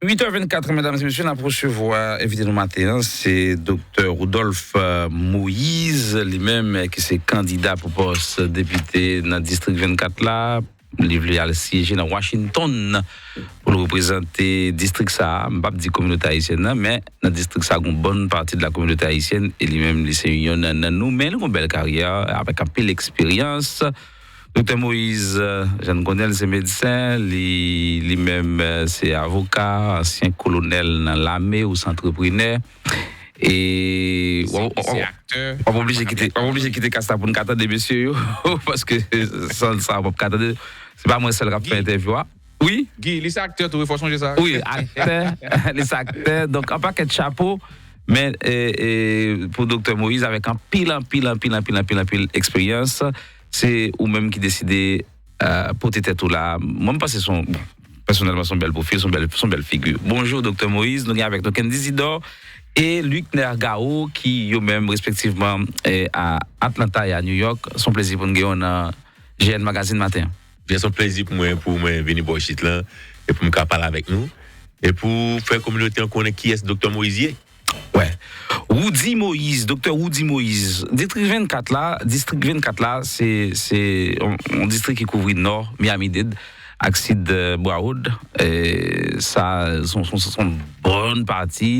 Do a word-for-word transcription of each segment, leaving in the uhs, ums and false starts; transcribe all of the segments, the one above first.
Uit è vennkat, medam e mesye, n ap resevwa envite nou maten an, se Doktè Rudolph, euh, Moïse, li menm, eh, ki se kandida pou pòs depite nan distrik vennkat la. Li vle al syeje nan Washington pou l reprezante distrik sa a. M p ap di kominote ayisyèn nan, men nan distrik sa a, gon bòn pati de la communauté haïtienne, e li menm, li se yonn nan, nan nou, men li gon bèl karyè, avèk anpil eksperyans. Doktè Moïse, euh, jan n konnen l, se medsen, li, li menm, euh, se avoka, ansyen kolonèl nan lame, ou se antreprenè. E w ap, w ap, w ap oblije kite, w ap oblije kite kas la pou n ka tande mesye yo, paske san sa, w p ap ka tande. Se pa mwen sèl k ap fè entèvyou a. Wi? Guy, li se aktè tou, wi, fò sonje sa. Wi, aktè, li se aktè. Donk, an pakèt chapo, men, e, e, pou Doktè Moïse, avèk anpil, anpil, anpil, anpil, anpil, anpil eksperyans, se ou menm ki deside, euh, pote tèt ou la. Mwen, m panse se yon, bon, pèsonèlman, se yon bèl pwofil, se yon bèl, se yon bèl figi. Bonjou, Doktè Moïse. Nou gen avèk nou Kendy Zidor e Luckner Garo, ki yo menm, respektivman, e, a Atlanta e a New York. Se yon plezi pou n gen yo nan G N Magazine maten an. Jès yon plezi pou mwen, pou mwen vini bò isit lan, e pou m ka pale avèk nou, e pou fè kominote an konnen kiyès Doktè Moïse ye. Wè. Roudy Moïse, Doktè Roudy Moïse. Distrik vennkat la, distrik vennkat la, se, se yon, yon distrik ki kouvri nò Miami-Dade ak sid, euh, Broward. E sa, se yon, se yon, se yon bòn pati.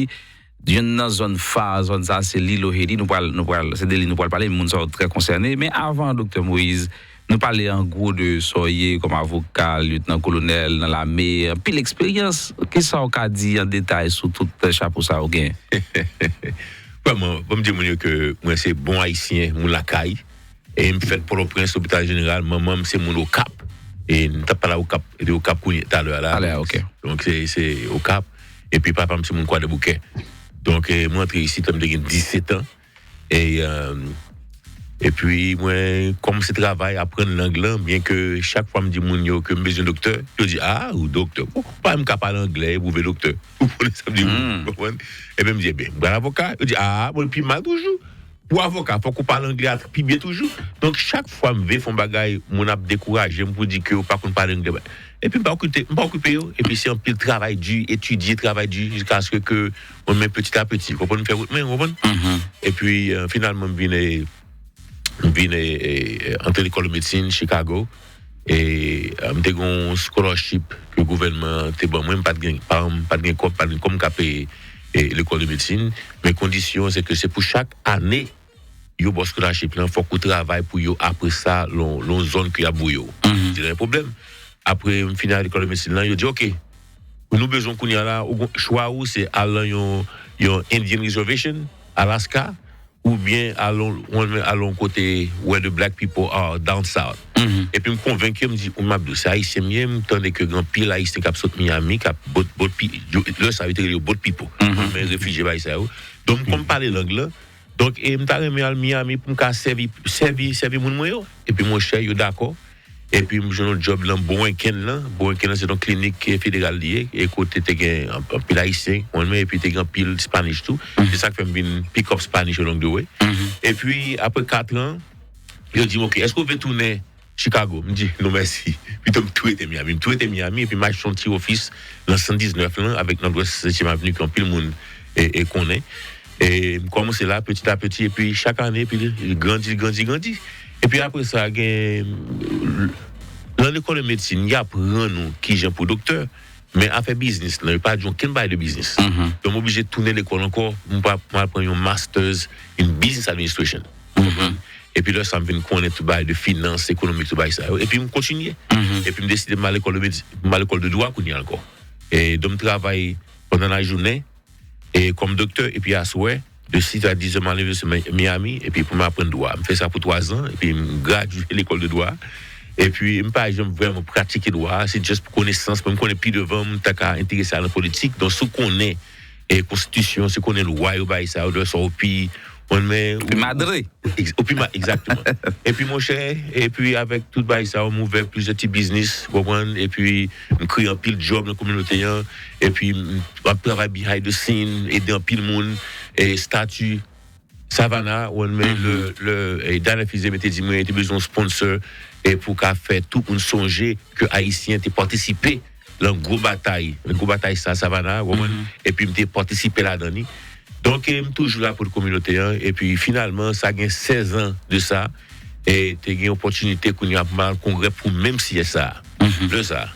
Youn nan zòn fa, zòn sa, se Lilo Haiti. Nou pral, nou pral, se de li nou pral pale, moun sa yo trè konsène. Men avan, Doktè Moïse, nou pale an gwo de sa w ye kòm avoka, lyetnan kolonèl nan lame, anpil eksperyans. Kisa w ka di an detay sou tout chapo sa w genyen? Vrèman, ban m di moun yo ke mwen se bon ayisyen, moun lakay. E m fèt Pòtoprens, Lopital Jeneral, manman m se moun Okap. E m t ap pale Okap, e de Okap kounye talè a la. Talè a, ok. Donk se, se Okap. Epi papa m se moun Kwadèboukè. Donk, e, mwen antre isit lè m te gen disèt an. E, euh, epi mwen kòmanse travay, aprann lang lan, byen ke chak fwa m di moun yo ke m bezwen doktè, yo di, "A, ou doktè? Ou pa menm ka pale anglè, ou vle doktè?" Ou konnen sa m di, ou konprann? Epi m di, "Ebyen, m pral avoka." Yo di, "A, bon, pi mal toujou. Pou avoka, fòk ou pale anglè a pi byen toujou." Donk, chak fwa m vle fè yon bagay, moun ap dekouraje m pou di ke yo pa konn pale anglè. Epi m pa okipe, m pa okipe yo. Epi se anpil travay di, etidye, travay di, jiskaske ke mwen men petit à petit, konprann, m fè wout mwen, konprann? Epi, euh, finalman, m vin, eh, m vin, eh, eh, antre lekòl de medsin Chicago. E, euh, m te gen yon scholarship ke gouvènman an te ban mwen. M pa t gen, paran m pa t gen kòb, pa t gen kòb m ka peye, eh, lekòl de medsin. Men kondisyon, se ke se pou chak ane, yo ba w scholarship lan, fòk ou travay pou yo apre sa, lon, lon zòn ke y ap voye w. Di la, gen pwoblèm. Apre m fini lekòl de medsin lan, yo di, "Ok, nou bezwen kounye a la, ou gon, chwa ou se al nan yon, yon Indian Reservation, Alaska, oubyen al on, al on kote where the black people are down south." Epi m konvenki yo, m di, "Ou m ap di w, se ayisyen m ye, m tande ke gen anpil ayisyen k ap sot Miami, k ap boat, boat pe-, yo, lè sa yo te rele yo boat people." Men refijye bay sa yo. Donk, m konn pale lang lan, Donk, e, m ta renmen al Miami pou m ka sèvi, sèvi, sèvi moun mwen yo. Epi, monchè, yo dakò. Epi, m jwenn yon djòb nan Bowen Ken lan. Bowen Ken lan, se yon klinik, e, federal li ye, e kote te gen an-, anpil Ayisyen, konprann, epi te gen anpil Spanish tou. Se sa k fè m vin pick up Spanish along the way. Epi, apre kat an, yo di m, "Ok, èske w vle tounen Chicago?" M di, "Non, mèsi. Pito m tou rete Miami." M tou rete Miami, epi m achte yon ti ofis nan san diznèf lan, avèk Nòdwès Sentyèm Avni, ke anpil moun, e, e konnen. E m kòmanse la, petit à petit, epi chak ane, epi li grandi, grandi, grandi. Epi apre sa, gen, nan lekòl de medsin, y aprann ou kijan pou doktè, men afè biznis lan, yo pa di w okenn bagay de biznis. Donk, m oblije tounen lekòl ankò, m pa, m al pran yon master's in business administration. Epi lè sa, m vin konnen tout bagay de finans, ekonomik, tout bagay sa yo. Epi m kontinye. Epi m deside m al lekòl de medsi-, m al lekòl de dwa kounye a ankò. E donk, m travay pandan lajounen, e kòm doktè, epi aswè, de sis a dizè, m al Inivèsite Mi-, Miami, epi pou m aprann dwa. M fè sa pou twazan, epi m gradye lekòl de dwa. Epi m pa janm vrèman pratike dwa a, se just pou konesans mwen. M konnen pi devan, m ta ka enterese al nan politik. Donk, si w konnen, e, konstitisyon, si w konnen lwa yo bay sa yo, lè sa w pi, konn men, ou pi madre. Ex-, ou pi ma-, egzakteman. Epi, monchè, epi avèk tout bagay sa yo, m ouvè plizyè ti biznis, w konprann? Epi, m kreye anpil djòb nan kominote an. Epi, m ap travay behind the scene, ede anpil moun, e, stati Savannah, w konn men, lè, lè, e, Daniel Fils-Aimé te di mwen, te bezwen yon sponsor, e, pou ka fè tout moun sonje ke Ayisyen te patisipe lan gwo batay, gwo batay sa, Savannah, ou konprann? Epi m te patisipe ladan li. Donk, e, m toujou la pou kominote an. Epi, finalman, sa gen sèz an de sa, e te gen opòtinite kounye a pou m al kongrè pou menm syèj sa a, lè sa a.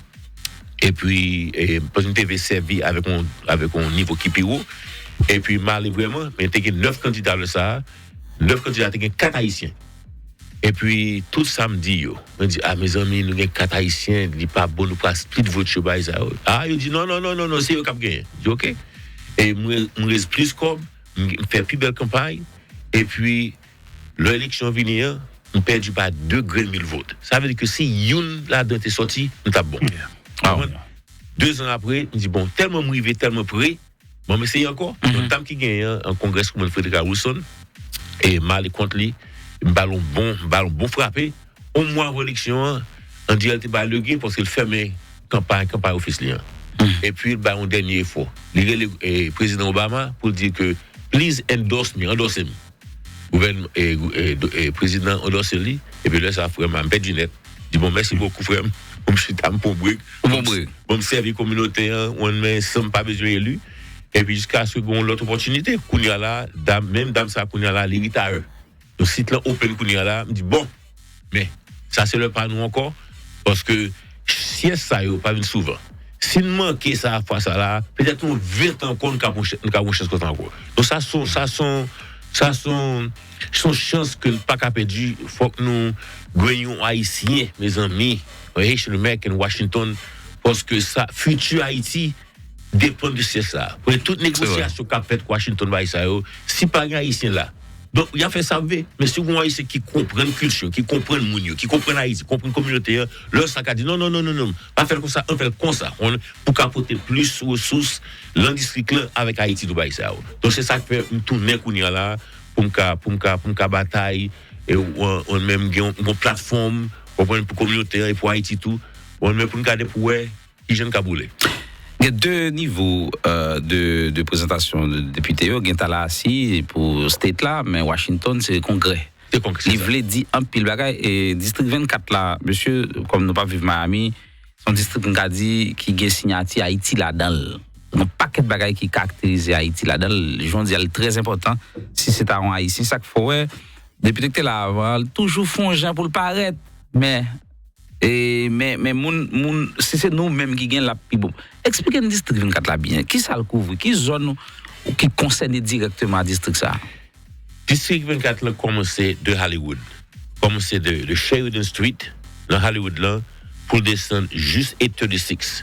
Epi, e, paske m te vle sèvi avèk yon, avèk yon nivo ki pi wo. Epi, m ale vrèman, men te gen nèf kandida lè sa a. Nèf kandida, te gen kat Ayisyen. Epi, tout sa m di yo, mwen di, a, mezanmi, nou gen kat Ayisyen, li pa bon, nou pral split vòt yo, bagay sa yo. A, yo di, non, non, non, non, non, se yo k ap genyen. M di, oke. E mwen, mwen rez plis kòb, m, m fè pi bèl kanpay. Epi, lè eleksyon vini an, m pèdi pa de grenn mil vòt. Sa vle di ke si youn ladan te sòti, m t ap bon. Konprann? De zan apre, m di, bon, tèlman m rive, tèlman pre, bon, m eseye ankò. Yon dam ki genyen an, an Congresswoman Frederica Wilson, e m ale kont li, m ba l yon bon, m ba l yon bon frape. Yon mwa avan eleksyon an, ann di l te ba l lege paske l fèmen kanpay, kanpay ofis li an. Epi l ba yon dènye efò. Li rele, e, Prezidan Obama pou l di ke, please endorse me, andòse m. Gouvèn-, e, gou-, e, do-, e, prezidan andòse li, epi lè sa, frè m, m pèdi nèt. Di, bon, mèsi bokou, frè m. Bon, m chita, m pran brek. Ou pran brek. Bon, m sèvi kominote an, ou konn, men san m pa bezwen eli. Epi jiskaske gen yon lòt opòtinite. Kounye a la, dam, menm dam sa kounye a la, li retire. Donk, sit lan open kounye a la, m di, bon, men, sa se lè pa nou ankò, paske syèj sa yo pa vin souvan. Si n manke sa fwa sa la, petèt nou ven tan ankò, nou ka pran ch-, nou ka pran chans konsa ankò. Donk, sa se yon, sa se yon, sa se yon, se yon chans ke n pa ka pèdi. Fòk nou gen yon Ayisyen, mezanmi, yon Haitian American Washington, paske sa, fiti Ayiti, depann de syèj sa. Pou tout negosyasyon k ap fèt Washington, bagay sa yo, si pa gen Ayisyen la, donk, y ap fè sa vre. Men si w gen yon Ayisyen ki konprann kilti, ki konprann moun yo, ki konprann Ayiti, konprann kominote an, lè sa ka di, non, non, non, non, non, pa fè l konsa, ann fè l konsa. Ou konprann? Pou ka pote plis resous lan distrik lan avèk Ayiti, tout bagay sa yo. Donk, se sa k fè m tounen kounye a la, pou m ka, pou m ka, pou m ka batay, e, ou, ou menm gen yon, yon platfòm, ou konprann, pou kominote an e pou Ayiti tou. Ou konprann, men pou n gade pou wè, ki jan n ka boule. Gen de nivo, euh, de, de prezantasyon de depite yo. Gen Tallahassee pou state la, men Washington se kongrè. Se kongrè, se sa. Li vle di anpil bagay. E distrik vennkat la, mesye, kòm nou pa viv Miami, se yon distrik m ka di ki gen siyati Ayiti ladan l. Yon pakèt bagay ki karakterize Ayiti ladan l. Jan w di a, li trè enpòtan. Si se ta yon Ayisyen, sa k fè w wè, depite ki te la avan an, li toujou fè yon jan pou l parèt. Men, E, men, men moun, moun, si se nou menm ki gen l, l ap pi bon. Eksplike n distrik vennkat la byen. Kisa l kouvri? Ki zòn ou, ou ki konsène dirèkteman a distrik sa a? Distrik vennkat lan kòmanse de Hollywood. Kòmanse de, de Sheridan Street, nan Hollywood lan, pou l desann jis Eight thirty-six,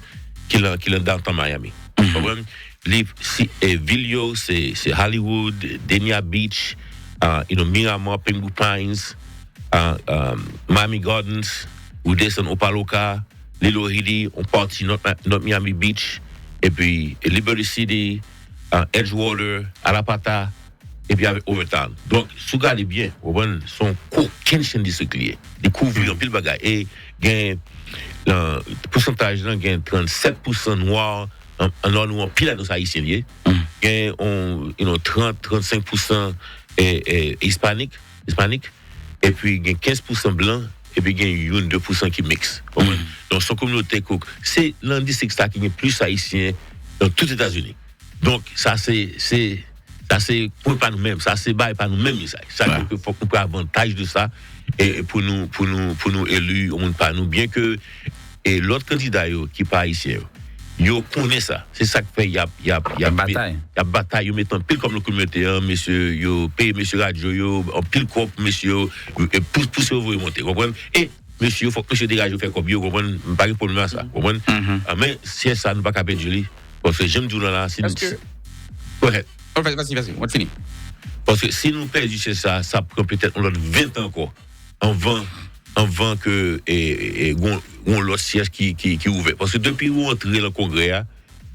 ki lan, ki lan downtown Miami. Konprann? Li, si, e, vil yo, se, se Hollywood, Dania Beach, ah, you know, Miramar, Pembroke Pines, ah, um, Miami Gardens, ou desann Opa-locka, Lilo Healy, yon pati North, North Miami Beach, epi Liberty City, ah, Edgewater, Allapattah, epi avèk Overtown. Donk, si w gade byen, ou konprann, se yon kokenn chenn distrik li ye. Li kouvri anpil bagay. E gen, nan pousantaj lan, gen trannsèt pousan nwa, an, an nwa nou anpil ladan se Ayisyen li ye. Gen yon, you know, trant, trannsenk pousan, e, e, Ispanik, Ispanik. Epi gen kenz pousan blan, epi gen youn, de pousan ki miks. Ou konprann? Donk, se yon kominote ke, se nan distrik sa ki gen plis Ayisyen nan tout Etazini. Donk, sa se, se, sa se pwen pa nou menm, sa se bagay pa nou menm, sa. Sa ke fòk nou pran avantaj de sa, e, e pou nou, pou nou, pou nou eli yon moun pa nou. Byen ke, e, lòt kandida yo ki pa Ayisyen yo, yo konnen sa. Se sa k fè y ap, y ap, y ap, y ap batay. Y ap batay, yo mete anpil kòb nan kominote an, mesye, yo peye mesye radyo yo, anpil kòb pou mesye yo, e pou, pou se yo voye monte, konprann? E mesye yo, fòk mesye degaje yo fè kòb yo, konprann? M pa gen pwoblèm a sa, konprann? Ah, men, syèj sa, nou pa ka pèdi li. Paske, jan m di w la, la, si nou... Èske... Go ahead. Oh, vas-y, vas-y, vas-y, on va fini. Paske si nou pèdi syèj sa, sa pran petèt yon lòt ven tan ankò. Anvan, anvan ke, e, e, e, gon, gon lòt syèj ki, ki, ki ouvè. Paske depi ou antre nan kongrè a,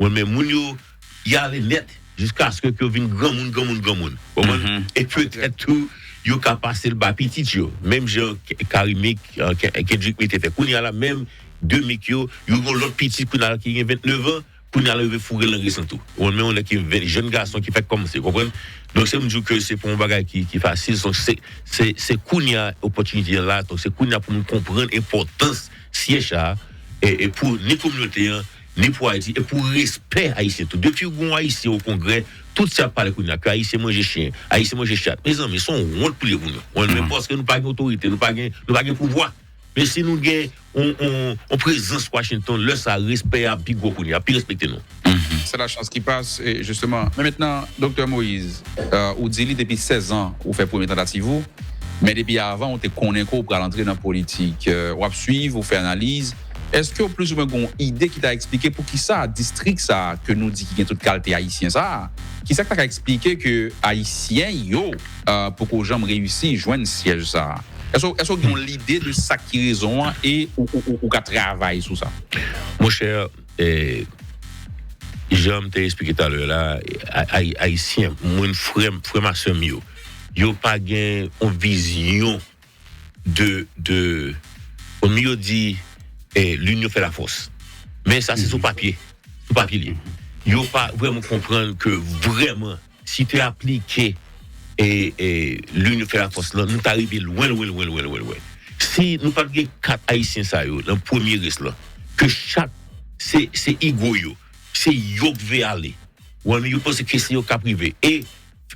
mwen, men moun yo, y ale nèt, jiskaske ke yo vin granmoun, granmoun, granmoun. Ou konprann? E petèt tou, yo ka pase l ba pitit yo. Menm jan K-, Kari Meek, ah, Ke-, Kendrick Meek te fè. Kounye a la, menm de Meek yo, yo gon lòt pitit kounye a la ki gen vennèf an, kounye a la, yo vin foure l nan gresant tou. Ou konprann? Men yon nèg ki ven-, jèn gason ki fèk kòmanse, konprann? Donk, se m di w ke se pa yon bagay ki, ki fasil. Donk, se, se, se kounye a opòtinite an la. Donk, se kounye a pou nou konprann enpòtans syèj sa a, e, e pou ni kominote an, ni pou Ayiti, e pou respè Ayisyen tou. Depi w gen yon Ayisyen o Kongrè, tout sa ap pale kounye a, ke Ayisyen manje chen, Ayisyen manje chat. Mezanmi, se yon wont pou li e pou nou. Ou konprann? Men paske nou pa gen otorite, nou pa gen, nou pa gen pouvwa. Men si nou gen yon, yon, yon prezans Washington, lè sa a, respè a pi gwo kounye a, pi respekte nou. C'est la chance qui passe, et justement. Men mentnan, Doktè Moïse, euh, ou di li depi sèz an, ou fè premye tantativ ou, men depi avan, ou te konnen ke ou pral antre nan politik. Euh, w ap swiv, ou fè analiz. Èske ou plis ou mwen gen yon ide ki ta eksplike poukisa distrik sa a ke nou di ki gen tout kalte ayisyen sa a, kisa ki ta ka eksplike ke ayisyen yo, euh, poko janm reyisi jwenn syèj sa a? Èske, èske w gen yon lide de sa ki rezon an e ou, ou, ou, ou ka travay sou sa? Monchè, eh, jan m te eksplike talè la, ay, ay, Ayisyen, moun, frè m, frè m a sè m yo, yo pa gen yon vizyon de, de, kòm yo di, eh, l'union fait la force. Men sa se sou papye, sou papye li. Yo pa vrèman konprann ke vrèman si te aplike e, e, l'union fait la force lan, nou ta rive lwen, lwen, lwen, lwen, lwen, lwen. Si nou pa t gen kat Ayisyen sa yo nan premye res lan, ke chak se, se ego yo, se yo k vle ale. Ou konprann, yo panse ke se yo k ap rive. E,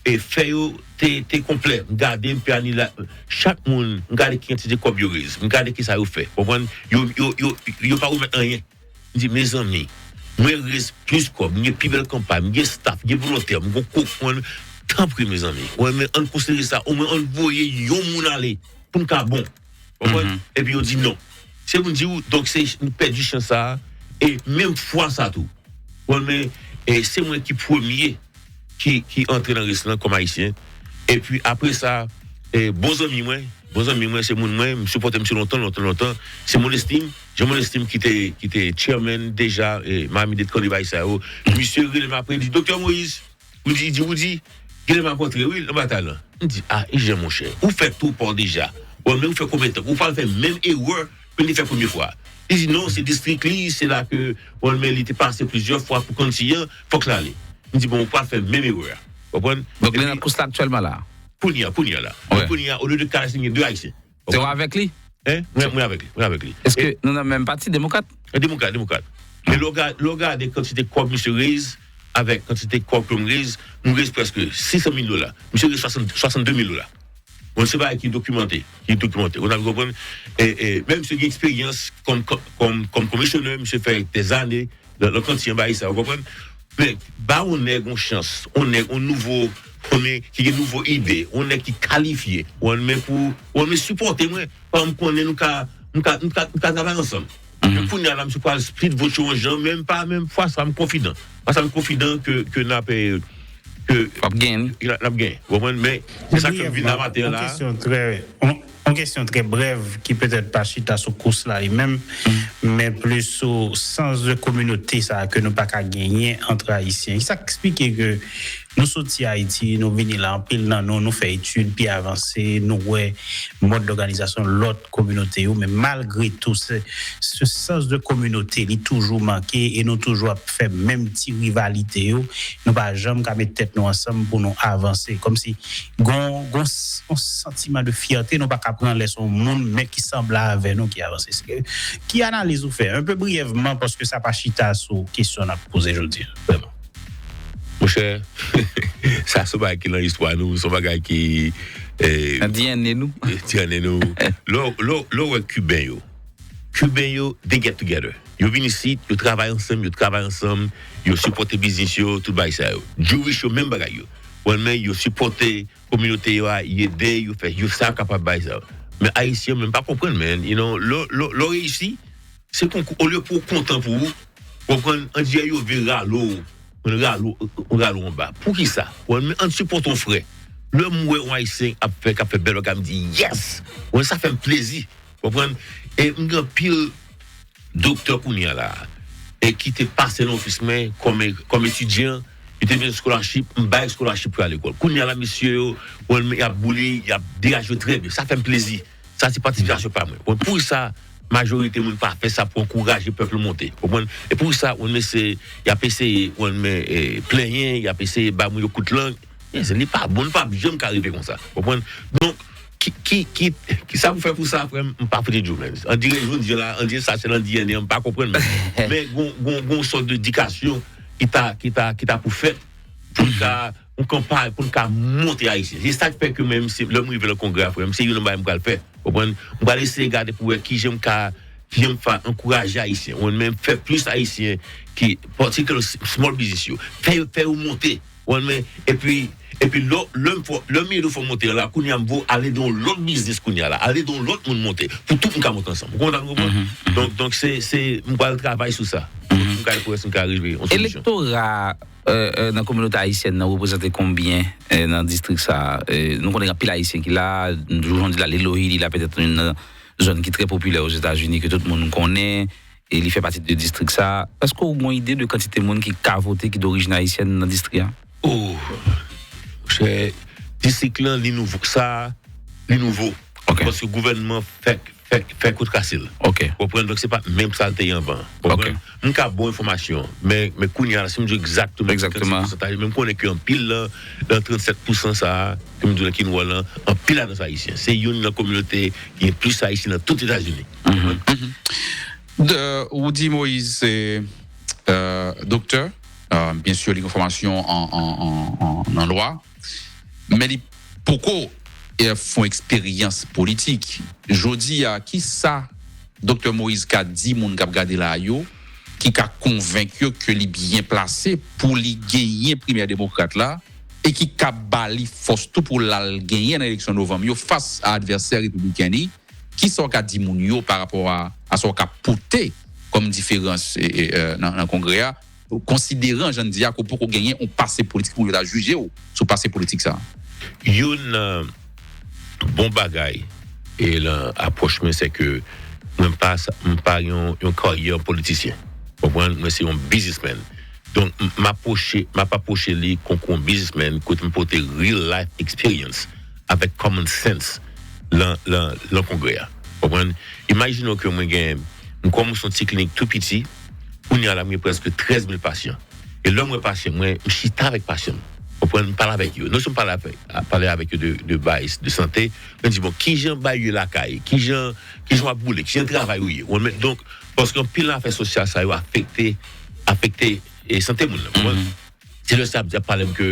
e fè yo te, te konplè. M gade, m pe anila, chak moun, m gade ki kantite kòb yo rez, m gade ki sa yo fè. Ou konprann? Yo, yo, yo, yo pa remèt anyen. M di, mezanmi, mwen rez plis kòb, m gen pi bèl kanpay, m gen staff, m gen volontè, m gen kokonn. Tanpri, mezanmi, ou konprann, men ann konsidere sa, omwen ann voye yon moun ale pou n ka bon. Ou konprann? Epi yo di non. Se pou n di w, donk se, nou pèdi chans sa a, e menm fwa sa tou. Ou konprann, men, e se mwen ki premye ki, ki antre nan res lan kòm Ayisyen. Epi apre sa, e, bon zanmi mwen, bon zanmi mwen, se moun mwen, m sipòte misye lontan, lontan, lontan. Se Modestin, Jean Modestin ki te, ki te chairman deja, e, Miami-Dade Candlelight sa yo. Misye rele m apre, li di, Doktè Moïse, Roody, di, Roody, genlè m ap antre, wi, nan batay lan. M di, a, Ejen, monchè, ou fè tou pa w deja. Ou menm ou fè konbyen tan? Ou pral fè menm erè ke li fè premye fwa. Li di, non, se distrik li, se la ke, bon, men li te pase plizyè fwa pou County an, fòk l ale. M di, bon, ou pral fè menm erè a. Ou konprann? Donk, li nan kous la aktyèlman la. Kounye a, kounye a la. Men kounye a, olye de kat Ayisyen, gen de Ayisyen. Se w avèk li? Hein? Mwen, mwen avèk li. Mwen avèk li. Èske nou nan menm pati, Demokrat? E Demokrat, Demokrat. Men lè w ga-, lè w gade kantite kòb misye raise avèk kantite kòb ke m raise, m raise prèske sis san mil dola. Misye raise swasant, swasannde mil dola. Bon, se bagay ki dokimante, ki dokimante. Ou konprann? E, e, men misye gen eksperyans kòm, kòm, kòm, kòm komisyonè, misye fè dèzane nan, nan kantye bagay sa, ou konprann? Men, ba yon nèg yon chans, yon nèg, yon nouvo, yon nèg ki gen nouvo ide, yon nèg ki kalifye, yon men pou, yon men sipòte mwen, paske m konnen nou ka, nou ka, nou ka, nou ka travay ansanm. Men kounye a la, misye pral split vot yo yon jan, men m pa, menm fwa sa, m konfidan. Fwa sa, m konfidan ke, ke n ap, eh, ke, w ap genyen. N ap genyen, ou konprann? Men, se sa k fè m vin la maten an la. Yon kesyon trè, yon, yon kesyon trè brèv ki petèt pa chita sou kous la li menm, men plis sou sans de communauté sa a ke nou pa ka genyen ant Ayisyen. Sa k eksplike ke nou soti Ayiti, nou vini la, anpil nan nou, nou fè etid pi avanse, nou wè mòd dòganizasyon lòt kominote yo, men malgre tou, se, se sans de communauté, li toujou manke e nou toujou ap fè menm ti rivalite yo. Nou pa janm ka met tèt nou ansanm pou nou avanse. Kòmsi gon, gon s-, yon santiman de fyète, nou pa ka pran lè se yon moun, men ki sanble avè nou ki avanse. Se, ki analiz ou fè? Un peu brièvement, paske sa pa chita sou kesyon n ap poze jodi a, vrèman. Monchè, sa se yon bagay ki nan istwa nou, se yon bagay ki, eh, nan D N A nou. D N A nou. Lè w, lè w, lè w wè Kiben yo, Kiben yo, they get together. Yo vin isit, yo travay ansanm, yo travay ansanm, yo sipòte biznis yo, tout bagay sa yo. Jewish yo, menm bagay yo. Ou konprann, men yo sipòte kominote yo a, y ede, yo fè, yo sa yo kapab bay sa yo. Men Ayisyen menm pa konprann, men, you know, lè, lè, lè w reyisi, se konkou, olye pou w kontan pou ou, ou konprann, ann dirè yo vle rale w, rale w, rale w anba. Poukisa? Ou konprann, men ann sipòte yon frè. Lè m wè yon Ayisyen ap fè, k ap fè bèl bagay, m di, yes! Ou konprann, sa fè m plezi. Ou konprann? E m gen anpil doktè kounye a la, e ki te pase nan ofis mwen kòm, kòm etidyan, yo te bezwen scholarship, m bay scholarship pou y al lekòl. Kounye a la, mesye yo, bon, y ap boule, y ap degaje yo trè byen. Sa fè m plezi. Sa se patisipasyon pa mwen. Bon, poukisa majorite moun pa fè sa pou ankouraje pèp la monte? Ou konprann? E poukisa, ou konprann, se, y ap eseye, ou konprann, men, eh, plenyen, y ap eseye ba moun yo kout lang. Yes, li pa bon, li p ap janm ka rive konsa. Ou konprann? Donk, ki, ki, ki, ki sa pou fè pou sa, frè m, m pa fout di w, men. Andire, jodi la, andire sa, se andire, m pa konprann, men. Men, gon, gon, gon sòt de edikasyon ki ta, ki ta, ki ta pou fèt pou l ka, yon kanpay, pou l ka monte Ayisyen. Se sa k fè ke mwen, se, lè m rive nan kongrè a, frè m, se youn nan bagay m pral fè. Konprann? M pral eseye gade pou wè kijan m ka, kijan m fa, ankouraje Ayisyen. Ou men fè plis Ayisyen ki, particularly small business yo. Fè, fè yo monte. Ou men, epi, epi lè, lè m fò, lè m ede w fè monte la, kounye a m vo ale nan yon lòt biznis kounye a la. Ale nan yon lòt moun monte. Pou tout moun ka monte ansanm. Ou konprann, ou konprann? Donk, donk se, se, m pral travay sou sa. M ka, pou wè si m ka rive yon solisyon. Elektora, euh, euh, nan kominote ayisyèn nan reprezante konbyen, euh, nan distrik sa a? Euh, nou konnen anpil Ayisyen ki la, jodi la, Lil Ohiyy, li la petèt youn nan zòn ki trè popilè Ozetazini, ke tout moun konnen, e li fè pati de distrik sa a. Èske w gen yon ide de kantite moun ki ka vote, ki dorijin ayisyèn nan distrik a? Oh, monchè, distrik lan, li nouvo. Sa, li nouvo. Ok. Paske gouvènman fèk, fèk, fèk retrase l. Ok. Ou konprann? Donk, se pa menm sa l te ye anvan. Ou konprann? Ok. M ka ba w enfòmasyon, men, men kounye a la, si m di w egzakteman ki kantite pousantaj, men m konnen ke anpil nan, nan trannsèt pousan sa a, ke m di w la ki nwa lan, anpil ladan se Ayisyen. Se youn nan kominote ki gen plis Ayisyen nan tout Etazini. Mhm. Mhm. De, ou di Moïse se, euh, doktè, euh, byen si li gen fòmasyon an, an, an, an, nan lwa, men li poko, eh, fè yon eksperyans politik. Jodi a, ki sa doktè Moïse ka di moun k ap gade la yo, ki ka konvenk yo ke li byen plase pou li genyen primè demokrat la, e ki ka ba li fòs tou pou l al genyen nan eleksyon novanm yo fas a advèsè repibliken li? Kisa w ka di moun yo pa rapò a, a sa w ka pote kòm diferans, e, e, e, nan, nan kongrè a, konsideran, jan n di a, ke w poko genyen yon pase politik pou yo ta jije w sou pase politik sa a? Youn nan bon bagay, e nan apwòch mwen, se ke mwen pa sa, m pa yon, yon karyè politisyen. Konprann? Mwen se yon biznismenn. Donk, m, m apwoche, m ap apwoche li konkou yon biznismenn kote m pote real life experience avèk common sense lan, lan, lan kongrè a. Konprann? Imajine w ke mwen gen, m kòmanse yon ti klinik tou piti, kounye a la m gen prèske trèz mil pasyan. E lè m wè pasyan mwen, m chita avèk pasyan m. Konprann? M pale avèk yo. Non sèlman m pale avèk, pale avèk yo de, de bagay de sante, men di, bon, kijan bagay yo ye lakay, kijan, kijan w ap boule, kijan travay ou ye. Ou konprann? Donk, paske anpil nan afè sosyal sa yo afekte, afekte, e, sante moun nan. Konprann? Mhm. Se lè sa y ap, y ap pale m ke,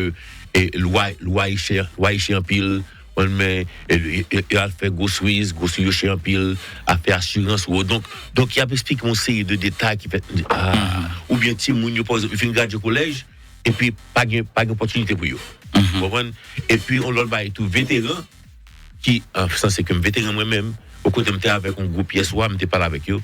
e, lwa, lwa yo chè, lwa yo chè anpil, ou konprann, men, e, e, e, y al fè groceries, groceries yo chè anpil, afè asirans, ou, donk, donk, y ap eksplike m yon seri de detay ki fèt, m di, ah, oubyen timoun yo, pa egzanp, yo fin gradye kolèj, epi pa gen, pa gen opòtinite pou yo. Mhm. Ou konprann? Epi, yon lòt bagay tou, veteran, ki, an sans se ke m veteran mwen menm, yon kote m te avèk yon gwoup yè swa, m te pale avèk yo,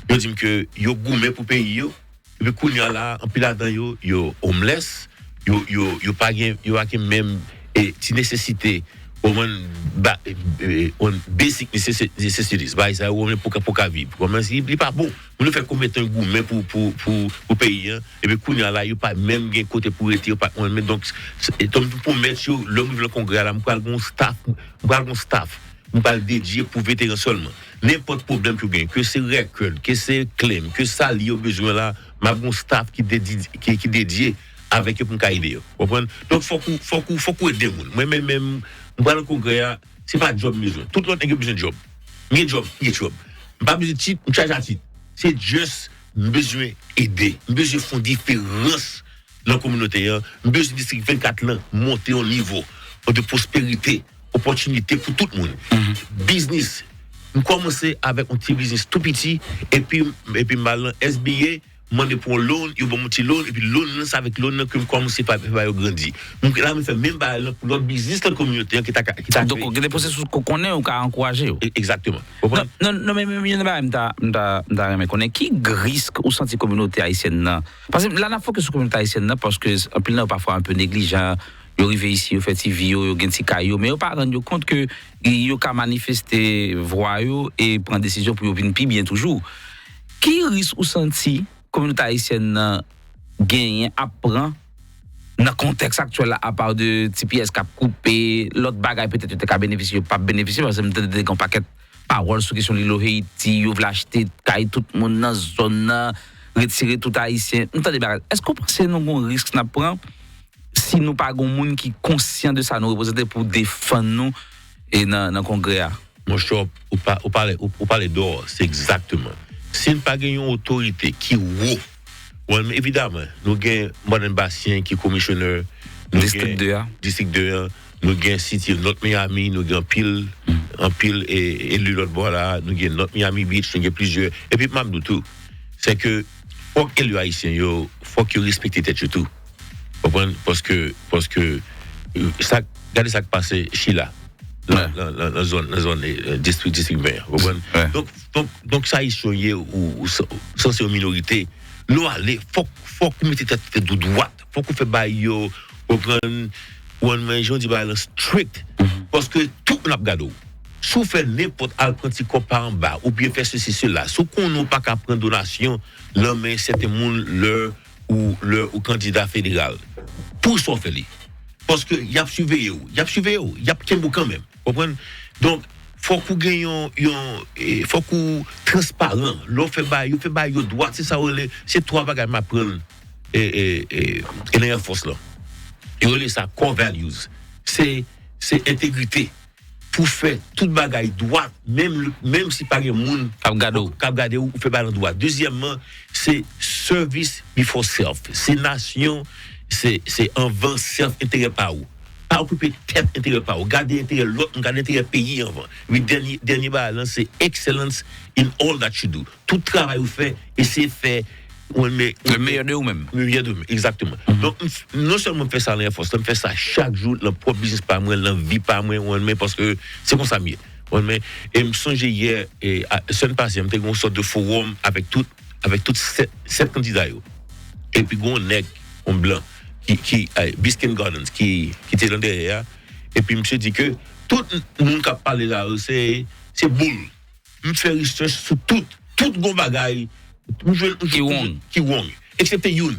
yo di m ke yo goumen pou peyi yo, epi kounye a la, anpil ladan yo, yo homeless, yo, yo, yo pa gen, yo pa gen menm, e, ti nesesite, ou konprann, ba, e, e, on basic necessi-, necessities, bagay sa yo, ou konprann, pou ka, pou ka viv. Ou konprann, si li pa bon. Moun yo fè konbyen tan yo goumen pou, pou, pou, pou peyi a, epi kounye a la, yo pa menm gen kote pou rete, yo pa, ou konprann, men donk, se, e, donk, pou pwomèt yo, lè m rive nan kongrè a la, m pral gen yon staff, m pral gen yon staff, m pral dedye pou veteran sèlman. Nenpòt pwoblèm ke yo genyen, ke se record, ke se claim, ke sa li yo bezwen la, m ap gen yon staff ki dedi-, ki, ki dedye avèk yo pou m ka ede yo. Ou konprann? Donk, fòk ou, fòk ou, fòk ou ede moun. Mwen menm, menm, m pral nan kongrè a, se pa djòb m bezwen. Tout lòt nèg yo bezwen djòb. M gen djòb, m gen djòb. M pa bezwen tit, m chaje a tit. Se just, m bezwen ede. M bezwen fè yon diferans nan kominote a. M bezwen distrik vennkat lan monte yon nivo de pwosperite, opòtinite pou tout moun. Mhm. Biznis. M kòmanse avèk yon ti biznis tou piti, epi, epi m al nan S B A, m mande pou yon loan, yo ban m yon ti loan, epi loan nan, se avèk loan nan ke m kòmanse fè, fè bagay yo grandi. M la, m fè menm bagay lan pou lòt biznis nan kominote an ki ta ka, ki ta kreye. Donk, gen de pwosesis ou konnen ou ka ankouraje yo. E-, egzakteman. Ou konprann? Non, non, non, men, men, men, men, m ta, m ta, m ta renmen konnen ki risk ou santi kominote ayisyèn nan. Paske la, n ap fokis sou kominote ayisyèn nan, paske anpil nan yo pafwa enpe neglijan, yo rive isi, yo fè ti vi yo, yo gen ti kay yo, men yo pa rann yo kont ke yo ka manifeste vwa yo e pran desizyon pou yo vin pi byen toujou. Ki risk ou santi kominote ayisyèn nan genyen ap pran nan kontèks aktyèl la, apa de T P S k ap koupe, lòt bagay petèt yo te ka benefisye, yo p ap benefisye, paske m tande te gen yon pakèt pawòl sou kesyon Lilo Haiti, yo vle achte kay tout moun nan zòn nan, retire tout Ayisyen. M tande bagay. Èske w panse nou gon risk n ap pran si nou pa gon moun ki konsyan de sa nou reprezante pou defann nou e nan, nan kongrè a. Monchè, ou pa, ou pale, ou, ou pale dò, se egzakteman. Si n pa gen yon otorite ki wo, bon, evidaman, nou gen Modern Bastion ki komisyonè, nou Distrik gen de a. Distrik de an, nou gen City of North Miami, nou gen anpil, anpil e, eli lòt bò la, nou gen North Miami Beach, nou gen plizyè. Epi m ap di w tou, se ke fòk eli ayisyen yo, fòk yo respekte tèt yo tou. Konprann? Paske, paske, e, sa, gade sa k pase Chila. Nan, nan, nan, nan zòn, nan zòn, e, distrik, distrik ven an. Konprann? Donk, donk, donk, sa ayisyen ye, ou, ou san-, ou sanse yon minorite. Lè w ale, fòk, fòk ou mete tèt, tèt ou dwat. Fòk ou fè bagay yo, konprann, ou konn men jan di bagay lan strict. Paske tout moun ap gade w. Si w fè nenpòt, al pran ti kòb pa anba, oubyen fè sesi, sela, si w konnen w pa ka pran donasyon nan men sèten moun lè ou, lè ou kandida federal, pou sa w fè li. Paske y ap siveye w, y ap siveye w, y ap kenbe w kanmenm. Konprann? Donk, fòk ou gen yon, yon, e, fòk ou transparan. Lè w fè bagay, yo fè bagay yo dwat, se sa yo rele, se twa bagay m aprann, e, e, e, e nan Air Force lan. Yo rele sa core values. Se, se entegrite. Pou fè tout bagay dwat, menm, menm si pa gen moun k ap gade w, k ap gade w, ou fè bagay lan dwat. Dezyèmman, se service before self. Se nasyon, se, se anvan self, enterè pa ou. Pa okipe tèt, enterè pa ou. Gade enterè lòt moun, gade enterè peyi anvan. Epi dènye, dènye bagay lan, se excellence in all that you do. Tout travay ou fè, eseye fè, ou renmen, le meilleur de ou menm. Le meilleur de ou menm, egzakteman. Donk, m f-, non sèlman m fè sa nan Air Force, m fè sa chak jou, nan pwòp biznis pa mwen, nan vi pa mwen, ou renmen, paske se konsa m ye. Ou renmen, e m sonje yè, e, a, semèn pase, m te gen yon sòt de fowòm avèk tout, avèk tout sèt, sèt kandida yo. Epi gen yon nèg, yon blan, ki, ki, a, Biscayne Gardens, ki, ki te nan dèyè a. Epi misye di ke tout moun k ap pale la yo, se, se boul. M fè research sou tout, tout gon bagay, m jwenn, m jwenn ki wrong, eksepte youn.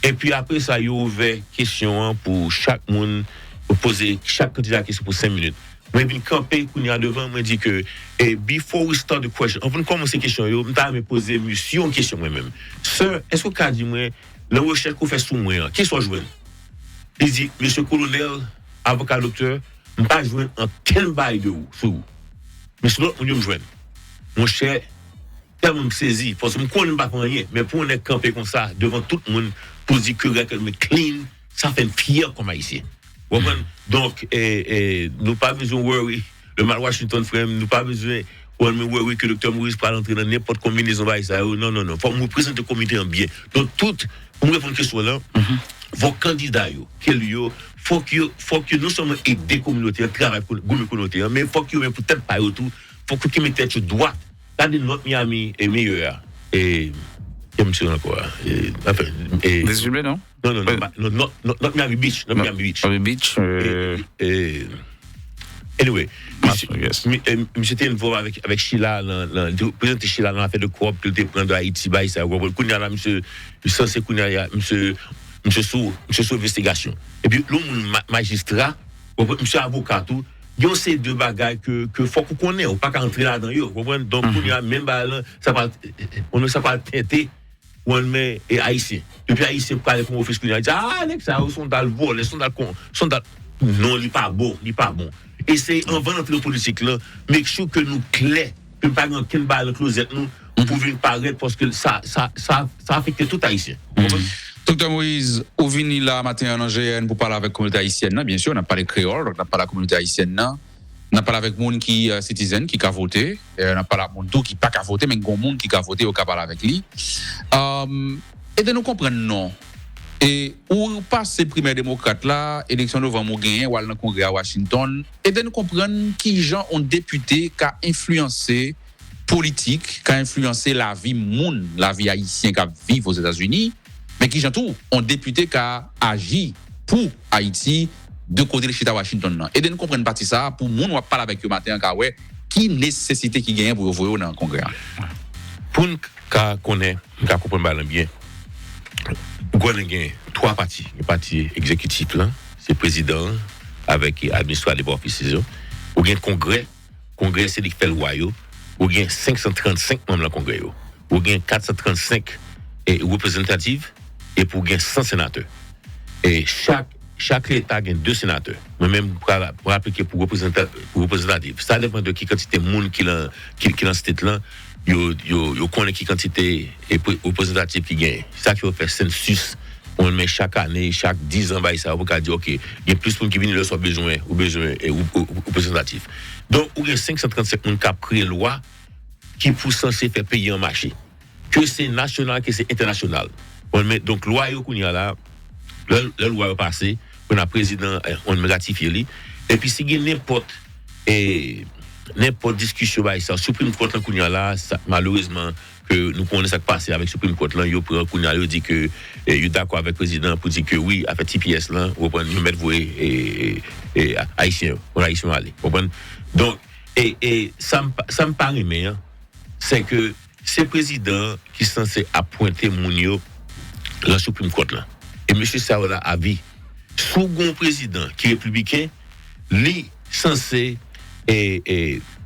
Epi apre sa, yo ouvè kesyon an pou chak moun, pou poze chak kandida kesyon pou senk minit. Mwen vin kanpe kounye a devan, mwen di ke, e, before we start the question, anvan n kòmanse kesyon yo, m ta renmen poze misye yon kesyon mwen menm. Sir, èske w ka di mwen, nan rechèch ke w fè sou mwen an, kisa w jwenn? Li di, mesye kolonèl, avoka doktè, m pa jwenn ankenn bagay de ou, sou ou. Men se lòt moun yo m jwenn. Monchè, tèlman m sezi, paske m konnen m pa fè anyen, men pou yon nèg kanpe konsa, devan tout moun, pou di ke rèkòt mwen clean, sa fè m fyè kòm Ayisyen. Ou konprann? Donk, e, e, nou pa bezwen worry. Le mal Washington, frè m, nou pa bezwen, ou konprann, worry ke Doktè Moïse pral antre nan nenpòt konbinezon bagay sa yo. Non, non, non. Fò m reprezante komite an byen. Donk, tout, pou m reponn kesyon w lan, fòk kandida yo, ke li yo, fòk yo, fòk yo non sèlman ede kominote an, travay pou goumen kominote an, men fòk yo menm pou tèt pa yo tou, fòk yo kenbe tèt yo dwat. Gade North Miami e meyè a. E, e misye ankò a. E, anfen, e, Dezirbe, non? Non, non, non, pa, non, non, non, North Miami Beach, North Miami Beach. Miami Beach, e, e, anyway, misye, mi-, e, misye te envolve avèk, avèk Sheila nan, nan, li te prezante Sheila nan afè de kòb ke l te pran de Ayiti, bay sa, ou konprann? Kounye a la, misye, sanse kounye a, misye, misye sou, misye sou envestigasyon. Epi, lè yon moun ma-, majistra, ou konprann? Misye avoka tou, gen yon seri de bagay ke, ke fòk ou konnen, ou pa ka antre ladan yo, ou konprann? Donk, kounye a, menm bagay lan, sa pral, sa pral tente, ou konprann, men, e Ayisyen. Depi Ayisyen prale pou yon ofis kounye a, di, "Ah, nèg sa yo, se yon dal vòlè, se yon dal kon, se yon dal." Non, li pa bon, li pa bon. Eseye, anvan n antre nan politik lan, make sure ke nou klè, ke n pa gen ankenn bagay nan klozèt nou, pou vin parèt, paske sa, sa, sa, sa afekte tout Ayisyen. Ou konprann? Doktè Moïse, ou vini la maten an nan G N pou pale avèk kominote ayisyèn nan, byen si, n ap pale kreyòl, donk n ap pale ak kominote ayisyèn nan. N ap pale avèk moun ki, e, citizen, ki ka vote. E, n ap pale ak moun tou ki pa ka vote, men gen moun ki ka vote, yo ka pale avèk li. Ede nou konprann non. E ou pase primè demokrat la, eleksyon novanm ou genyen, w al nan kongrè a Washington. Ede nou konprann kijan yon depite ka enfliyanse politik, ka enfliyanse lavi moun, lavi ayisyen k ap viv Ozetazini, men kijan tou yon depite ka aji pou Ayiti de kote l chita Washington nan. Ede n konprann pati sa a pou moun w ap pale avèk yo maten an ka wè ki nesesite ki genyen pou yo voye w nan kongrè a. Pou n ka konnen, n ka konprann bagay lan byen, ou konnen gen twa pati. Gen pati egzekitif lan, se prezidan an avèk administrative offices yo. Ou gen kongrè, kongrè se li k fè lwa yo. Ou gen senk san trannsenk manm nan kongrè yo. Ou gen kat san trannsenk, e, reprezantatif, epi ou gen san senatè. E chak, Chak leta gen de senatè. Mwen menm, m pral, pral aplike pou reprezenta-, pou reprezantatif. Sa depann de ki kantite moun ki lan, ki, ki lan state lan. Yo, yo, yo konnen ki kantite e pre-, reprezantatif ki genyen. Sa ki yo fè census, ou men chak ane, chak diz an, bay sa, ou ka di, ok, gen plis moun ki vini lè sa w bezwen, ou bezwen e, ou, ou, ou reprezantatif. Donk, ou gen senk san trannsenk moun k ap kreye lwa ki pou sanse fè peyi an mache. Ke se nasyonal, ke se entènasyonal. Bon, men, donk, lwa yo kounye a la, lè, lè lwa yo pase, kounye a prezidan, eh, on ratifye li. Epi si gen nenpòt, eh, nenpòt diskisyon bay sa, Supreme Court lan kounye a la, sa, malerezman, ke nou konnen sa k pase avèk Supreme Court lan, yo pran kounye a, yo di ke, eh, yo dakò avèk prezidan pou di ke wi, afè T P S lan, ou konprann, yo mèt voye, eh, eh, eh, Ayisyen yo, voye Ayisyen yo ale. Ou konprann? Donk, e, e sa m pa, sa m pa renmen an, se ke se prezidan ki sanse apwente moun yo lan Supreme Court lan. E mesye sa yo la avi. Si w gen yon prezidan ki repibliken, li sanse e, e,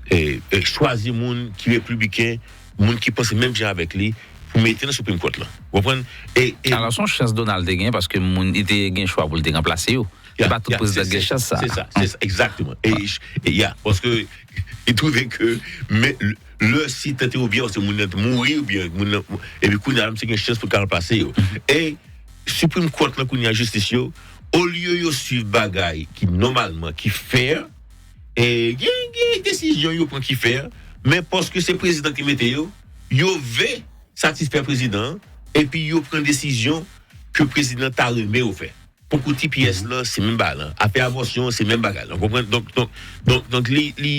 e, e, chwazi moun ki repibliken, moun ki panse menm jan avèk li, pou mete nan Supreme Court lan. Ou konprann? E, e, Alò, se yon chans Donald te gen, paske moun, li te gen chwa pou l te ranplase yo. Se pa tout prezidan gen chans sa. Se sa, se sa, egzakteman. E, e, ya, paske li twouve ke, men, lè si tante oubyen se moun nan mouri oubyen moun nan, epi kounye a, misye gen chans pou l ka ranplase yo. E Supreme Court lan kounye a jistis yo, olye yo swiv bagay ki nòmalman, ki fair, e gen, gen desizyon yo pran ki fair, men paske se prezidan ki mete yo, yo vle satisfè prezidan an, epi yo pran desizyon ke prezidan ta renmen yo fè. Konkou T P S lan, se menm bagay lan. Afè abòsyon, se menm bagay lan. Ou konprann? Donk, donk, donk, donk li, li,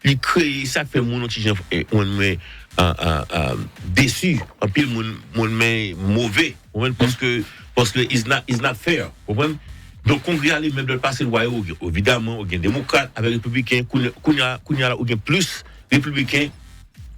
li kreye sa k fè moun yon ti jan, eh, moun men, ah, ah, ah, desi. Anpil moun, moun men move. Ou konprann? Paske, paske it's not, it's not fair. Ou konprann? Donk, Kongrè a li menm lè l pase lwa yo, ou gen, evidaman, ou gen demokrat avèk repibliken. Kounye, kounye a, kounye a la, ou gen plis repibliken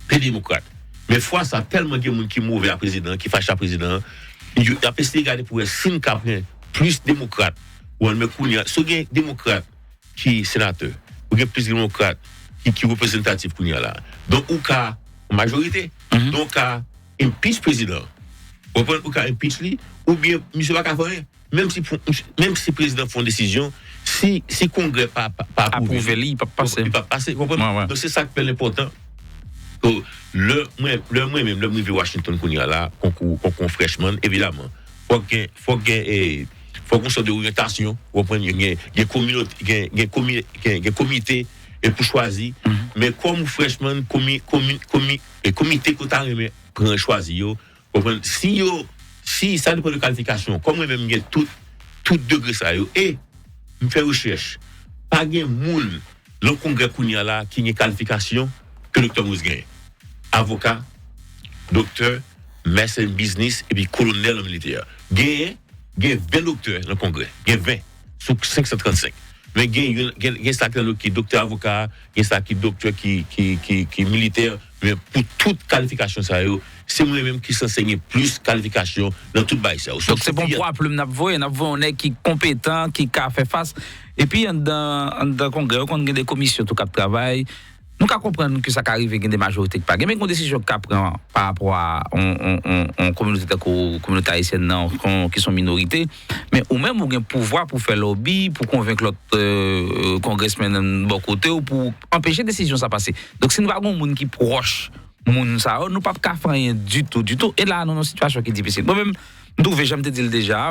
ke demokrat. Men fwa sa, tèlman gen moun ki move a prezidan an, ki fache a prezidan an, yo, y ap eseye gade pou wè si n ka pran plis demokrat. Ou konprann, men kounye a, si w gen demokrat ki senatè, ou gen plis demokrat ki, ki reprezantatif kounye a la. Donk, ou ka majorite. Donk, ou ka impeach prezidan an. Ou konprann, ou ka impeach li, oubyen misye pa ka fè anyen. Menm si, menm si prezidan fè yon desizyon, si, si Kongrè pa, pa, pa apwouve li, li p ap pase. Li p ap pase, ou konprann? Donk, se sa k fè l enpòtan. Donk, lè mwen, lè mwen menm, lè m rive Washington kounye a la, konkou, konkou freshman, evidaman, fòk gen, fòk gen, eh, fòk gen sòt de oryantasyon, ou konprann? Gen, gen kominote, gen, gen komi-, gen, gen komite, e pou chwazi. Men kòm ou freshman, komi-, komi-, komi-, e komite ke w ta renmen pran chwazi yo, konprann? Si yo, si sa depann de kalifikasyon, kòm mwen menm m gen tout, tout degre sa yo, e m fè rechèch, pa gen moun lan Kongrè kounye a la ki gen kalifikasyon ke Doktè Moïse genyen. Avoka, doktè, mastè an biznis, epi kolonèl an militè. Genyen, gen ven doktè lan Kongrè. Gen ven sou senk san trannsenk. Men gen, gen, gen sa ki, ki doktè avoka, gen sa ki doktè ki, ki, ki, ki militè. Men pou tout kalifikasyon sa yo, se mwen menm ki sanse gen plis kalifikasyon nan tout bagay sa yo. Donk, se pa yon pwa plim n ap voye, n ap voye yon nèg ki konpetan, ki ka fè fas. Epi anndan, anndan Kongrè, yo konn gen de komisyon tou k ap travay. Nou ka konprann ke sa ka rive gen de majorite ki pa gen, men gen yon desizyon ki ka pran pa rapò a yon, yon, yon, yon kominote tankou kominote ayisyèn nan, kon, ki se yon minorite. Men ou menm, ou gen pouvwa pou fè lòbi, pou konvenk lòt, euh, kongresmenn bò kote w, pou anpeche desizyon sa pase. Donk, si nou pa gen yon moun ki pwòch moun sa yo, nou p ap ka fè anyen ditou, ditou. E la, nou nan yon sitiyasyon ki difisil. Mwen menm, m twouve, jan m te di l deja,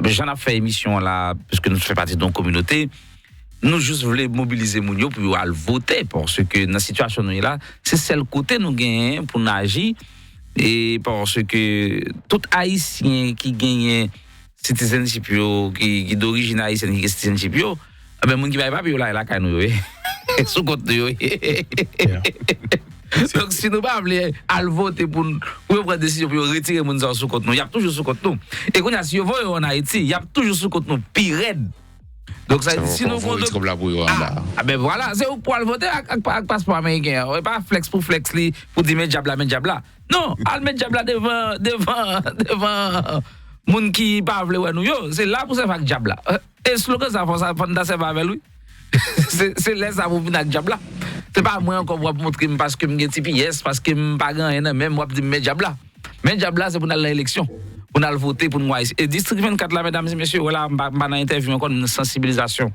jan n ap fè emisyon an la, piske nou fè pati de yon kominote, nou jis vle mobilize moun yo pou yo al vote, paske nan sitiyasyon nou ye la, se sèl kote nou genyen pou n aji, e paske tout Ayisyen ki genyen citizenship yo, ki, ki dorijin ayisyèn, ki gen citizenship yo, enben, moun ki pa gen papye yo la, e lakay nou yo ye. Sou kont nou yo ye. Donk, si nou pa vle al vote pou n, pou yo pran desizyon pou yo retire moun sa yo sou kont nou, y ap toujou sou kont nou. E kounye a, si yo voye yo ann Ayiti, y ap toujou sou kont nou pi rèd. Donk, sa vle di, si nou gen yon dok-, ah, ah, ben vwala, se ou k pou al vote ak, ak, ak paspò ameriken an. E pa flex pou flex li, pou di, "Men dyab la, men dyab la." Non, al met dyab la devan, devan, devan moun ki pa vle wè nou yo. Se la pou sèvi ak dyab la. E slogan sa, fò sa, fò n ta sèvi avè l, wi. Se, se lè sa pou vin ak dyab la. Se pa mwen ankò pou w ap montre m paske m gen T P S, paske m pa gen anyen nan men m, w ap di m men dyab la. Men dyab la, se pou n al nan eleksyon. pou n al vote, pou n wè Ayisyen. E Distrik vennkat la, medam e mesye, wè la, m pa, m pa nan entèvyou ankò, m nan sansibilizasyon.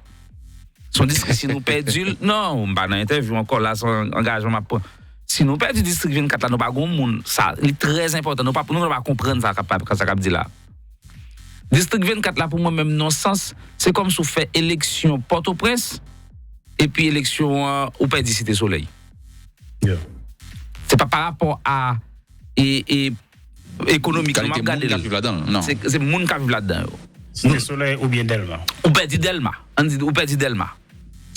Se yon distri, si nou pèdi l, non, m pa nan entèvyou ankò, la, se yon angajman m ap pran. Si nou pèdi Distrik vennkat la, nou pa gon moun, sa, li trè enpòtan, nou pa, nou pa konprann sa k ap, sa k ap di la. Distrik vennkat la, pou mwen menm, nan sans, se kòmsi w fè eleksyon Pòtoprens, epi eleksyon an, ou pèdi Site Solèy. Se pa pa rapò a, e, e, ekonomik, non, m ap gade l. Se, se moun k ap viv ladan yo. Site Solèy oubyen Dèlma. Ou pèdi Dèlma. Ann di, ou pèdi Dèlma.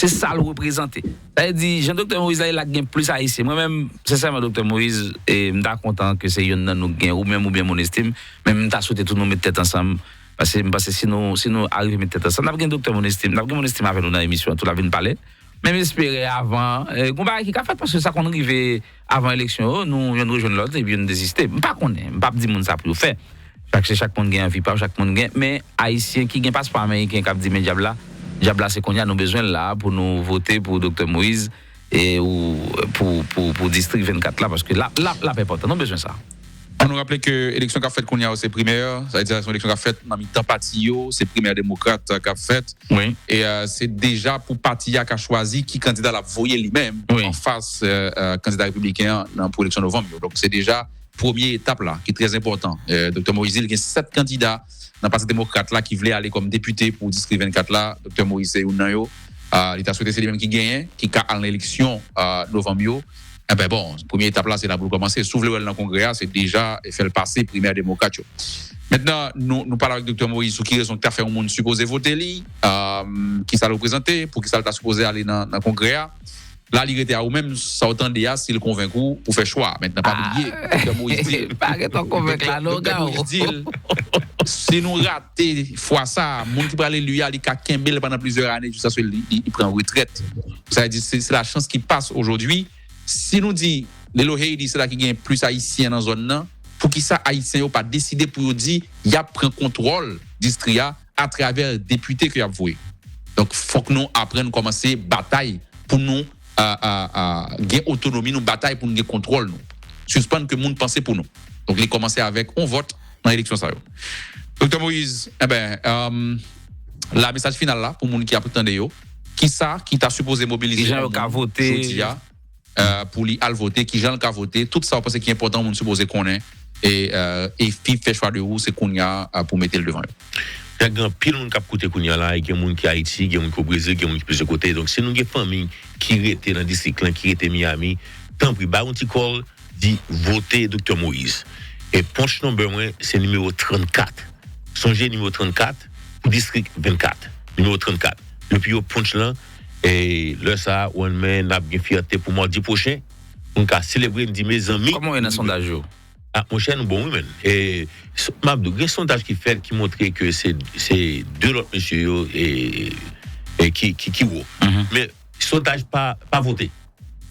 Se sa l reprezante. Sa vle di, jan Doktè Moïse la, la gen plis Ayisyen. Mwen menm, sensèman, Doktè Moïse, e, m ta kontan ke se youn nan nou k gen, ou menm oubyen Monestime, men m ta swete tou nou met tèt ansanm. Paske m panse si nou, si nou arive met tèt ansanm, n ap gen Doktè Monestime, n ap gen Monestime avè nou nan emisyon an tou, l ap vin pale. Men m espere avan, e, gon bagay ki ka fèt, paske sa konn rive avan eleksyon yo, nou, youn rejwenn lòt, epi youn deziste. M pa konnen, m p ap di moun sa pou yo fè. Chak, se chak moun gen anvi pa yo, chak moun gen. Men Ayisyen ki gen paspò ameriken k ap di, men dyab la, dyab la se kounye a nou bezwen l la pou nou vote pou Doktè Moïse e ou pou, pou, pou Distrik vennkat la, paske l ap, l ap, l ap enpòtan. Nou bezwen sa. An nou raple ke eleksyon k ap fèt kounye a yo se primè, sa vle di se yon eleksyon k ap fèt nan mitan pati yo, se primè demokrat k ap fèt. Wi. E, e, se deja pou pati a ka chwazi ki kandida l ap voye li menm anfas, e, e, kandida repibliken an nan, pou eleksyon novanm yo. Donk, se deja premye etap la, ki trè enpòtan. E, Doktè Moïse Hill gen sèt kandida nan Pati Demokrat la ki vle ale kòm depite pou Distri vennkat la. Doktè Moïse se youn nan yo. A, li ta swete se li menm ki genyen, ki ka al nan eleksyon, a, novanm yo. Enben bon, premye etap la, se la pou l kòmanse. Si w vle wè l nan Kongrè a, se deja fè l pase primè demokrat yo. Mentnan, nou, nou pale avèk Doktè Moïse sou ki rezon ki ta fè yon moun sipoze vote li, a, ki sa l reprezante, pou ki sa l ta sipoze ale nan, nan Kongrè a. La, li rete a ou menm, sa w tande a, si l konvenk ou, ou fè chwa. Mentnan, pa bliye, Doktè Moïse di l. Pa gentan konvenk la, non, Doktè Moïse di l, si nou rate fwa sa, moun ki pral eli a, li ka kenbe l pandan plizyè ane, jiskaske li, li, li pran retrèt. Sa vle di, se, se la chance qui passe aujourd'hui. Si nou di, Lelo Haiti, se la ki gen plis Ayisyen nan zòn nan, poukisa Ayisyen yo pa deside pou yo di, y ap pran kontwòl distri a atravè depite ke y ap voye? Donk, fòk nou aprann kòmanse batay pou nou, a, a, a, gen otonomi nou, batay pou nou gen kontwòl nou. Sispann ke moun panse pou nou. Donk, li kòmanse avèk yon vòt nan eleksyon sa yo. Doktè Moïse, enben, e, la, mesaj final la, pou moun ki ap tande yo, kisa ki ta sipoze mobilize yon moun jodi a, e, pou li al vote, kijan l ka vote, tout sa w panse ki enpòtan moun sipoze konnen, e, e, epi fè chwa de ou, se kounye a, e, pou mete l devan yo. Gen anpil moun k ap koute kounye a la, e gen moun ki Ayiti, gen moun ki o Brezil, gen moun ki plizyè kote. Donk, si nou gen fanmi ki rete nan distrik lan, ki rete Miami, tanpri, bay yon ti call, di vote Doktè Moïse. E punch number mwen, se nimewo trannkat. Sonje nimewo trannkat pou distrik vennkat. Nimewo trannkat. Depi yo punch lan, e lè sa a, ou wè, men n ap gen fyète pou madi pwochen, pou n ka selebre, n di, mezanmi. Kòman w ye nan sondaj yo? A, monchè, nou bon, wi, men. E, s-, m ap di w, gen sondaj ki fèt ki montre ke se, se de lòt mesye yo, e, e ki, ki, ki wo. Men, sondaj pa, pa vote.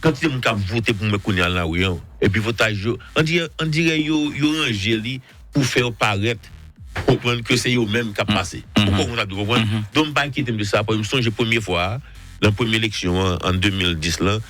Kantite moun k ap vote pou mwen kounye a nan lari an, epi votaj yo, on dirè, on dirè yo, yo ranje li pou fè yo parèt, w konprann, ke se yo menm k ap pase. Ou konprann sa m di w, konprann? Donk, m pa enkyete m de sa, paske m sonje premye fwa a, nan premye eleksyon an, an de mil dis lan,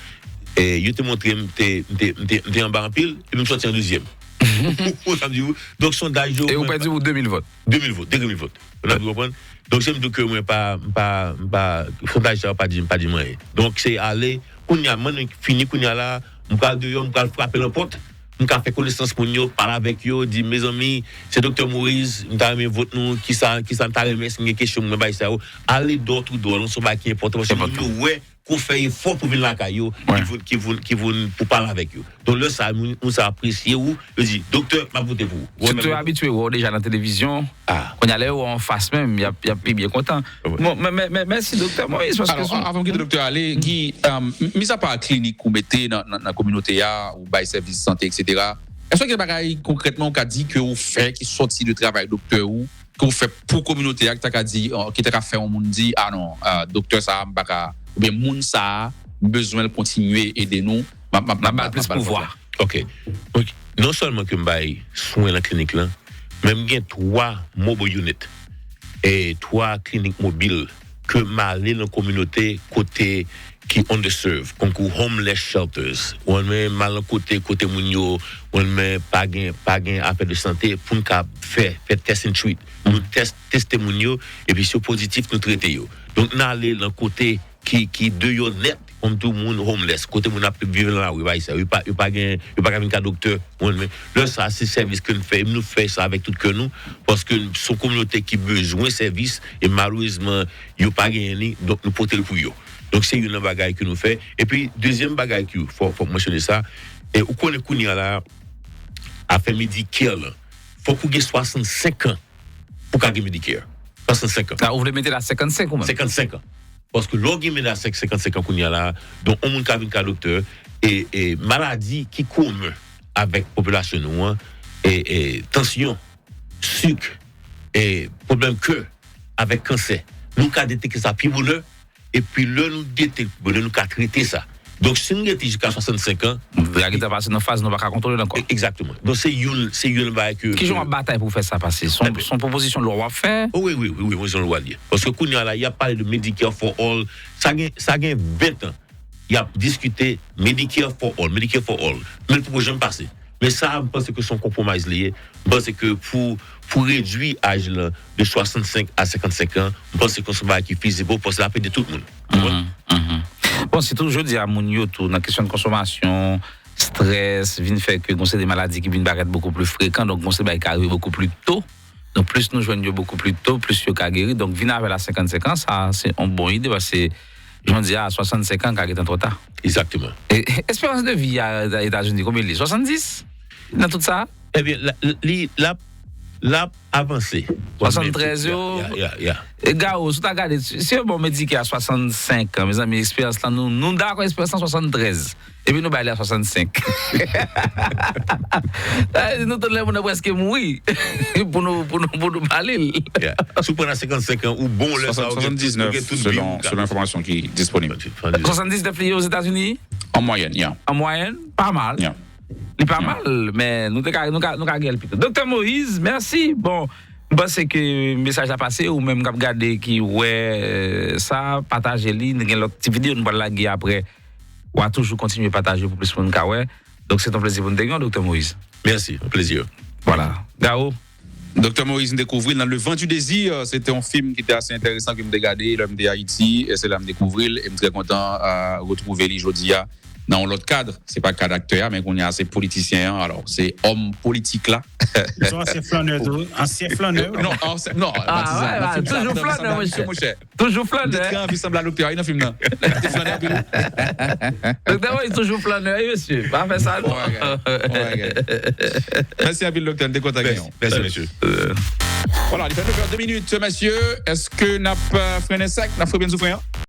e, yo te montre m, m te, m te, m te, m te anba anpil, epi m sòti an dezyèm. Ou konprann sa m di w? Donk, sondaj yo. E ou pèdi pou de mil vòt? De mil vòt, de mil vòt. Ou konprann? Donk, se m di w ke mwen pa, m pa, m pa, sondaj sa yo pa di, pa di m anyen. Donk, se ale, kounye a, mwen fini kounye a la, m pral deyò, m pral frape nan pòt, m ka fè konesans moun yo, pale avèk yo, di, mezanmi, se Doktè Moïse, m ta renmen vot nou, kisa, kisa m ta renmen, si m gen kesyon, mwen bay sa yo. Ale door to door, se yon bagay ki enpòtan, paske moun yo wè ke w fè efò pou vin lakay yo, ki vin, ki vin, ki vin pou pale avèk yo. Donk, lè sa a, moun, moun sa a apresye w, yo di, Doktè, m ap vote pou ou. Sitou yo abitye wè w deja nan televizyon. Kounye a, lè yo wè w anfas menm, y ap, y ap pi byen kontan. Bon, men, men, men, mèsi, Doktè Moïse, paske... Alò, avan m kite doktè a ale, Guy, um, m-, mis apa klinik ou mete nan, nan, nan kominote a, ou bay sèvis sante, etsetera, èske gen bagay konkrètman ou ka di ke ou fè ki sòti de travay doktè ou, ke ou fè pou kominote a, ki ta ka di, ki ta ka fè yon moun di, a non, a, doktè sa a, m pa ka, oubyen moun sa a, m bezwen l kontinye ede nou, m ap, m ap, m ap ba l plis pouvwa. Ok. Donk, non sèlman ke m bay swen nan klinik lan, men m gen twa mobile unit, e twa klinik mobil ke m ale nan kominote kote ki underserved, konkou homeless shelters. Ou konprann, m al nan kote, kote moun yo, ou konprann, pa gen, pa gen afè de sante pou n ka fè, fè test and treat. Nou test, teste moun yo, epi si yo pozitif, nou trete yo. Donk, n ale nan kote ki, ki deyò nèt, kòm tou moun homeless, kote moun ap viv nan lari, pa sa. Yo pa, yo pa gen, yo pa ka vin ka doktè, ou konprann, men lè sa, se sèvis ke n fè, e nou fè sa avèk tout kè nou, paske se yon kominote ki bezwen sèvis, e malerezman, yo pa genyen li, donk nou pote l pou yo. Donk, se youn nan bagay ke nou fè. Epi, dezyèm bagay ki, fò, fò m mansyone sa, e ou konnen kounye a la, afè Medicare lan, fòk ou gen swasannsenk an pou ka gen Medicare. Swasannsenk an. La, ou vle mete la senkannsenk ou menm? Senkannsenk an. Paske lè w gen Medicare senkannsenk an kounye a la, donk, yon moun ka vin ka doktè, e, e maladi ki komen avèk popilasyon nou an, e, e tansyon, sik, e pwoblèm kè, avèk kansè. Nou ka detekte sa pi bonè, epi lè nou detekte pi bonè, nou ka trete sa. Donk, si nou rete jiska swasannsenk an, deja gentan pase nan faz nou pa ka kontwole l ankò. Egzakteman. Donk, se youn, se youn bagay ke. Kijan w ap batay pou fè sa pase? Se yon, se yon pwopozisyon lwa w ap fè? Oh, wi, wi, wi, wi, yon lwa li ye. Paske kounye a la, y ap pale de Medicare for All. Sa gen, sa gen ven tan. Y ap diskite Medicare for All, Medicare for All. Men l poko janm pase. Men sa, m panse ke se yon konpwomiz li ye. M panse ke pou, pou redui aj lan de swasannsenk a senkannsenk an, m panse ke se yon bagay ki fizib, paske l ap ede tout moun. Ou konprann? Bon, sitou jodi a, moun yo tou, nan kesyon de konsòmasyon, strès, vin fè ke gon seri de maladi ki vin parèt bokou pli frekan, donk gon seri de bagay ki ka rive bokou pli to. Donk, plis nou jwenn yo bokou pli to, plis yo ka geri. Donk, vin avè l a senkannsenk an, sa, se yon bon ide, paske, jan w di a, swasannsenk an ka gentan twò ta. Egzakteman. E, esperans de vi a, a Etazini, konbyen li ye? Swasanndis? Nan tout sa? Ebyen, la, li, l ap, l ap avanse. Swasanntrèz yo. Ya, ya, ya. E Gao, si w ta gade, si, si yo ba w Medicare a swasannsenk an, mezanmi, esperans lan, nou, nou dakò esperans lan swasanntrèz. Epi nou bay li a swasannsenk. Sa vle di nou tann lè moun nan prèske mouri pou nou, pou nou, pou nou ba li l. Yeah. Si w pran a senkannsenk an, ou bon lè sa, ou gen tout, ou gen tout vi w ka. Selon enfòmasyon ki disponib. Swasanndiznèf li ye Ozetazini? An mwayèn, yeah. An mwayèn? Pa mal. Yeah. Li pa mal, men nou te ka, nou ka, nou ka gen l pito. Doktè Moïse, mèsi. Bon, m panse ke mesaj la pase, ou menm k ap gade, ki wè, euh, sa, pataje li. Nou gen lòt ti videyo nou pral lage apre. W a toujou kontinye pataje pou plis moun ka wè. Donk, se t on plezi pou n te gen w, Doktè Moïse. Mèsi, on plezi. Vwala. Gao. Doktè Moïse, n dekouvri l nan Le Vent du Désir. Se te yon fim ki te ase enteresan ke m te gade lè m te Ayiti. E se la m dekouvri l. E m trè kontan, euh, retwouve li jodi a nan yon lòt kad. Se pa kad aktè a, men kounye a se politisyen an. Alò, se òm politik la. Se yon ansyen flannè tou. Ansyen flannè. Non, ansyen, non, pa ti sa. Nan fim sa, toujou flannè, monchè. Toujou flannè. M te trè anvi sanble a doktè a wi nan fim nan. Li te flannè anpil. Doktè Moïse toujou flannè, wi, mesye. Pa fè sa, non. Bon bagay, bon bagay. Mèsi anpil, doktè. M te kontan genyen w. Mèsi, mesye. Vwala, li fè nèf è de minit, mesye. Èske n ap, euh, frennen sèk? N ap frennen sou fren an?